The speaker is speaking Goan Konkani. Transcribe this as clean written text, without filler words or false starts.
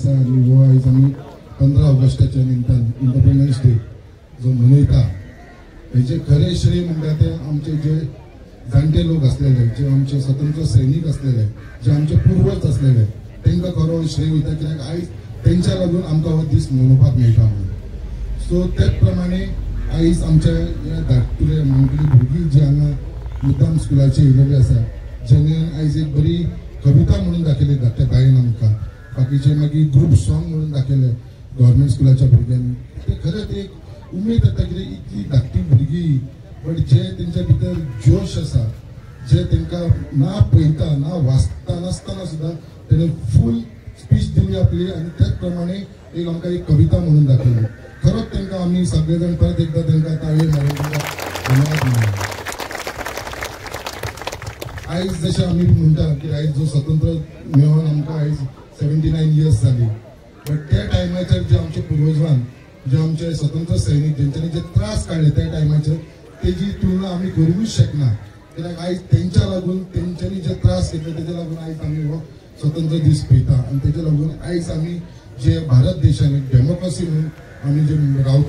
आसा आनी हो आयज आमी 15 ऑगस्टाच्या निमतान इंडिपेंडन्स डे जो मनयता हेजे खरें श्रेय म्हणटा ते आमचे जे जाणटे लोक आसलेले, जे आमचे स्वतंत्र सैनीक आसलेले, जे आमचे पुर्वज आसलेले, तांकां खरो श्रेय वयता, कित्याक आयज तेंच्या लागून आमकां हो दीस मनोवपाक मेळटा म्हणून. सो त्याच प्रमाणे आयज आमच्या ह्या धाकटुले माणकुली भुरगीं जी हांगा मुद्दाम स्कुलाचे येयलेली आसा, जेणे आयज एक बरी कविता म्हणून दाखयली धाकट्या बायन आमकां, बाकीचे मागीर ग्रूप सॉंग म्हणून दाखयले गव्हर्मेंट स्कुलाच्या भुरग्यांनी. ते खरेंच एक उमेद येता कितें इतली धाकटी भुरगीं बट जे तेंच्या भितर जोश आसा, जे तांकां ना पळयता ना वाचता नासतना सुद्दां तेणें फूल स्पीच दिली आपली आनी त्याच प्रमाणे एक आमकां एक कविता म्हणून दाखयली. खरोच तांकां आमी सगळे जाण परत एकदां तांकां ताळयो मारून तांकां धन्यवाद म्हणून. आयज जशें आमी म्हणटा की आयज जो स्वतंत्र मेळोन आमकां आयज 79 इयर्स जाली, बट त्या टायमाचेर जे आमचे पुर्वजान, जे आमचे स्वतंत्र सैनीक जेंच्यांनी जे त्रास काडले त्या टायमाचेर तेजी तुलना आमी करूंकूच शकना, कित्याक आयज तेंच्या लागून तेंच्यांनी जे त्रास घेतले तेज्या लागून आयज आमी हो स्वतंत्र दीस पळयता आनी तेज्या लागून आयज आमी जे भारत देशान एक डेमोक्रेसी म्हणून आमी जे रावता.